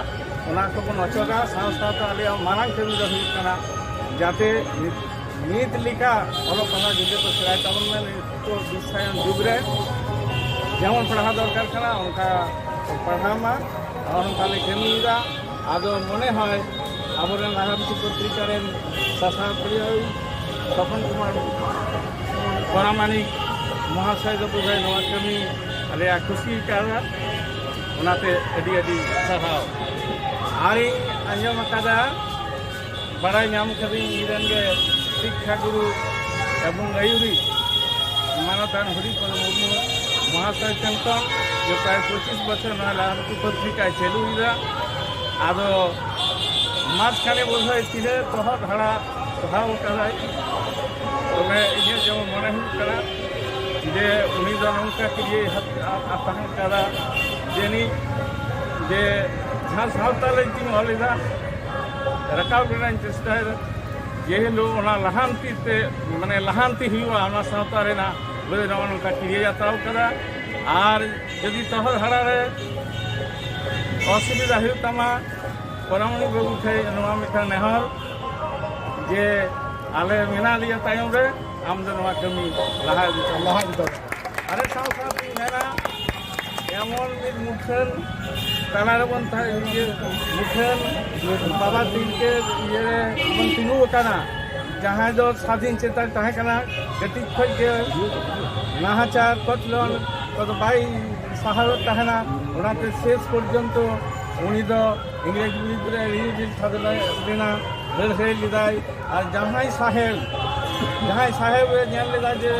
ᱚᱱᱟ ᱠᱚᱵᱚᱱ ᱚᱪᱚᱜᱟ᱾ ᱥᱟᱶ ᱥᱟᱶᱛᱮ ᱟᱞᱮᱭᱟᱜ ᱢᱟᱨᱟᱝ ᱠᱟᱹᱢᱤ ᱫᱚ ᱦᱩᱭᱩᱜ ᱠᱟᱱᱟ ᱡᱟᱛᱮ ᱱᱤᱛ, ᱱᱤᱛ ᱞᱮᱠᱟ ᱚᱞᱚᱜ ᱯᱟᱲᱦᱟᱣ ᱜᱤᱫᱽᱨᱟᱹ ᱠᱚ ᱥᱮᱬᱟᱭ ᱛᱟᱵᱚᱱ ᱢᱟ᱾ ᱱᱤᱛᱚᱜ ᱵᱤᱥᱥᱟᱭᱚᱱ ᱡᱩᱜᱽ ᱨᱮ ᱡᱮᱢᱚᱱ ᱯᱟᱲᱦᱟᱣ ᱫᱚᱨᱠᱟᱨ ᱠᱟᱱᱟ, ᱚᱱᱠᱟ ᱠᱚ ᱯᱟᱲᱦᱟᱣ ᱢᱟ᱾ ᱟᱨ ᱚᱱᱠᱟ ᱞᱮ ᱠᱟᱹᱢᱤᱭᱮᱫᱟ᱾ ᱟᱫᱚ ᱢᱚᱱᱮ ᱦᱚᱭ ᱟᱵᱚᱨᱮᱱ ᱞᱟᱦᱟᱱᱛᱤ ᱯᱚᱛᱨᱤᱠᱟ ᱨᱮᱱ ᱥᱟᱥᱟᱯᱲᱤᱭᱟᱹ ᱛᱚᱯᱚᱱ ᱠᱩᱢᱟᱨ ᱯᱚᱨᱟᱢᱟᱱᱤᱠ ᱢᱚᱦᱟᱥᱚᱭ ᱫᱚ ᱵᱳᱫᱷᱚᱭ ᱱᱚᱣᱟ ᱠᱟᱹᱢᱤ ᱟᱞᱮᱭᱟᱜ ᱠᱩᱥᱤ ᱠᱟᱫᱟ, ᱚᱱᱟᱛᱮ ᱟᱹᱰᱤ ᱟᱹᱰᱤ ᱥᱟᱨᱦᱟᱣ᱾ ᱟᱨᱤᱧ ᱟᱸᱡᱚᱢ ᱟᱠᱟᱫᱟ, ᱵᱟᱲᱟᱭ ᱧᱟᱢ ᱠᱟᱹᱫᱟᱹᱧ, ᱤᱧ ᱨᱮᱱ ᱜᱮ ᱥᱤᱠᱠᱷᱟ ᱜᱩᱨᱩ ᱮᱵᱚᱝ ᱟᱹᱭᱩᱨᱤᱡ ᱢᱟᱱᱚᱛᱟᱱ ᱦᱚᱨᱤᱯᱚᱫ ᱢᱩᱨᱢᱩ ᱢᱚᱦᱟᱥᱚᱭ ᱴᱷᱮᱱ ᱠᱷᱚᱱ ᱡᱮ ᱯᱨᱟᱭ ᱯᱚᱸᱪᱤᱥ ᱵᱚᱪᱷᱚᱨ ᱱᱚᱣᱟ ᱞᱟᱦᱟᱱᱛᱤ ᱯᱚᱛᱨᱤᱠᱟᱭ ᱪᱟᱹᱞᱩᱭᱮᱫᱟ᱾ ᱟᱫᱚ ᱢᱟᱡᱷᱠᱷᱟᱱᱮ ᱵᱳᱫᱷᱚᱭ ᱛᱤᱱᱟᱹᱜ ᱛᱚᱦᱚᱫ ᱦᱟᱲᱟ ᱯᱟᱲᱦᱟᱣ ᱟᱠᱟᱫᱟᱭ᱾ ᱛᱚᱵᱮ ᱤᱧᱟᱹᱜ ᱡᱮᱢᱚᱱ ᱢᱚᱱᱮ ᱦᱩᱭᱩᱜ ᱠᱟᱱᱟ ᱡᱮ ᱩᱱᱤ ᱫᱚ ᱱᱚᱝᱠᱟ ᱠᱤᱨᱤᱭᱟᱹ ᱦᱟᱛ-, ᱟ-, ᱟ-, ᱛᱟᱦᱮᱸ ᱠᱟᱱᱟ ᱡᱟᱹᱱᱤᱡ ᱡᱮ ᱡᱟᱦᱟᱸ ᱥᱟᱶᱛᱟ ᱞᱟᱹᱜᱤᱫ ᱤᱧ ᱚᱞ ᱮᱫᱟ, ᱨᱟᱠᱟᱵ ᱨᱮᱱᱟᱜ ᱤᱧ ᱪᱮᱥᱴᱟᱭᱮᱫᱟ᱾ ᱡᱮ ᱦᱤᱞᱳᱜ ᱚᱱᱟ ᱞᱟᱦᱟᱱᱛᱤ ᱛᱮ, ᱢᱟᱱᱮ ᱞᱟᱦᱟᱱᱛᱤ ᱦᱩᱭᱩᱜᱼᱟ ᱚᱱᱟ ᱥᱟᱶᱛᱟ ᱨᱮᱱᱟᱜ, ᱞᱟᱹᱭ ᱱᱚᱜᱼᱚ ᱱᱚᱝᱠᱟ ᱠᱤᱨᱤᱭᱟᱹ ᱦᱟᱛᱟᱣ ᱠᱟᱫᱟ᱾ ᱟᱨ ᱡᱩᱫᱤ ᱛᱚᱦᱚᱫ ᱦᱟᱲᱟ ᱨᱮ ᱚᱥᱩᱵᱤᱫᱷᱟ ᱦᱩᱭᱩᱜ ᱛᱟᱢᱟ, ᱯᱚᱨᱟᱢᱚᱱᱤ ᱵᱟᱹᱵᱩ ᱴᱷᱮᱱ ᱱᱚᱣᱟ ᱢᱤᱫᱴᱟᱝ ᱱᱮᱦᱚᱨ ᱡᱮ ᱟᱞᱮ ᱢᱮᱱᱟᱜ ᱞᱮᱭᱟ ᱛᱟᱭᱚᱢ ᱨᱮ, ᱟᱢ ᱫᱚ ᱱᱚᱣᱟ ᱠᱟᱹᱢᱤ ᱞᱟᱦᱟ ᱤᱫᱤ ᱛᱟᱢ᱾ ᱞᱟᱦᱟ ᱤᱫᱤ ᱛᱟᱢ᱾ ᱟᱨ ᱥᱟᱶ ᱥᱟᱶᱛᱮᱧ ᱢᱮᱱᱟ, ᱮᱢᱚᱱ ᱢᱤᱫ ᱢᱩᱴᱷᱟᱹᱱ ᱛᱟᱞᱟ ᱨᱮᱵᱚᱱ ᱛᱟᱦᱮᱸ, ᱤᱭᱟᱹ, ᱢᱩᱴᱷᱟᱹᱱ ᱵᱟᱵᱟ ᱛᱤᱞᱠᱟᱹ ᱤᱭᱟᱹ ᱨᱮ ᱵᱚᱱ ᱛᱤᱸᱜᱩ ᱟᱠᱟᱱᱟ, ᱡᱟᱦᱟᱸᱭ ᱫᱚ ᱥᱟᱹᱫᱷᱤᱱ ᱪᱮᱛᱟᱱ ᱛᱟᱦᱮᱸ ᱠᱟᱱᱟ, ᱠᱟᱹᱴᱤᱡ ᱠᱷᱚᱱ ᱜᱮ ᱱᱟᱦᱟᱪᱟᱨ ᱠᱚᱪᱞᱚᱱ ᱠᱚᱫᱚ ᱵᱟᱭ ᱥᱟᱦᱟᱣᱮᱫ ᱛᱟᱦᱮᱱᱟ᱾ ᱚᱱᱟᱛᱮ ᱥᱮᱥ ᱯᱚᱨᱡᱚᱱᱛᱚ ᱩᱱᱤ ᱫᱚ ᱤᱝᱨᱮᱡᱽ ᱵᱤᱨᱩᱫᱽ ᱨᱮ ᱟᱹᱰᱤ ᱫᱤᱱ ᱥᱟᱹᱫᱷᱤᱱ ᱞᱮᱱᱟ, ᱞᱟᱹᱲᱦᱟᱹᱭ ᱞᱮᱫᱟᱭ᱾ ᱟᱨ ᱡᱟᱦᱟᱸᱭ ᱥᱟᱦᱮᱵᱽ, ᱡᱟᱦᱟᱸᱭ ᱥᱟᱦᱮᱵᱽ ᱮ ᱧᱮᱞ ᱞᱮᱫᱟ ᱡᱮ,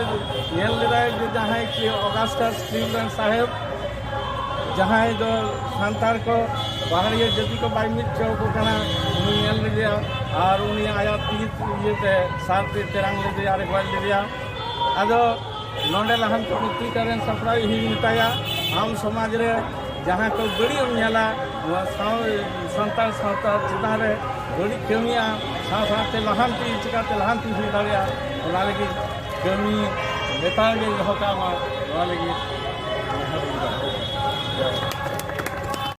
ᱧᱮᱞ ᱞᱮᱫᱟᱭ ᱡᱮ ᱡᱟᱦᱟᱸᱭ ᱠᱤ ᱚᱜᱟᱥᱴᱟᱥ ᱠᱞᱤᱵᱽᱞᱮᱱᱰ ᱥᱟᱦᱮᱵᱽ, ᱡᱟᱦᱟᱸᱭ ᱫᱚ ᱥᱟᱱᱛᱟᱲ ᱠᱚ ᱯᱟᱦᱟᱲᱤᱭᱟᱹ ᱡᱟᱹᱛᱤ ᱠᱚ ᱵᱟᱭ ᱢᱤᱫ ᱦᱚᱪᱚ ᱟᱠᱚ ᱠᱟᱱᱟ, ᱩᱱᱤ ᱧᱮᱞ ᱞᱮᱫᱮᱭᱟ ᱟᱨ ᱩᱱᱤ ᱟᱭᱟᱜ ᱛᱤ ᱤᱭᱟᱹᱛᱮ ᱥᱟᱨ ᱛᱮ ᱛᱮᱨᱟᱝ ᱞᱮᱫᱮᱭᱟ ᱟᱨ ᱮ ᱜᱚᱡ ᱞᱮᱫᱮᱭᱟ᱾ ᱟᱫᱚ ᱱᱚᱰᱮ ᱞᱟᱦᱟᱱᱛᱤ ᱯᱚᱛᱨᱤᱠᱟ ᱨᱮᱱ ᱥᱟᱯᱲᱟᱣᱤᱡ ᱦᱚᱸᱧ ᱢᱮᱛᱟᱭᱟ, ᱟᱢ ᱥᱚᱢᱟᱡᱽ ᱨᱮ ᱡᱟᱦᱟᱸ ᱠᱚ ᱵᱟᱹᱲᱤᱡ ᱮᱢ ᱧᱮᱞᱟ, ᱱᱚᱣᱟ ᱥᱟᱶ-, ᱥᱟᱱᱛᱟᱲ ᱥᱟᱶᱛᱟ ᱪᱮᱛᱟᱱ ᱨᱮ ᱵᱟᱹᱲᱤᱡ ᱠᱟᱹᱢᱤᱭᱟ, ᱥᱟᱶ ᱥᱟᱶᱛᱮ ᱞᱟᱦᱟᱱᱛᱤ ᱪᱤᱠᱟᱛᱮ ᱞᱟᱦᱟᱱᱛᱤ ᱦᱩᱭ ᱫᱟᱲᱮᱭᱟᱜᱼᱟ, ᱚᱱᱟ ᱞᱟᱹᱜᱤᱫ ᱠᱟᱹᱢᱤ ᱞᱮᱛᱟᱲ ᱜᱮ ᱫᱚᱦᱚ ᱠᱟᱜ ᱢᱟ, ᱱᱚᱣᱟ ᱞᱟᱹᱜᱤᱫ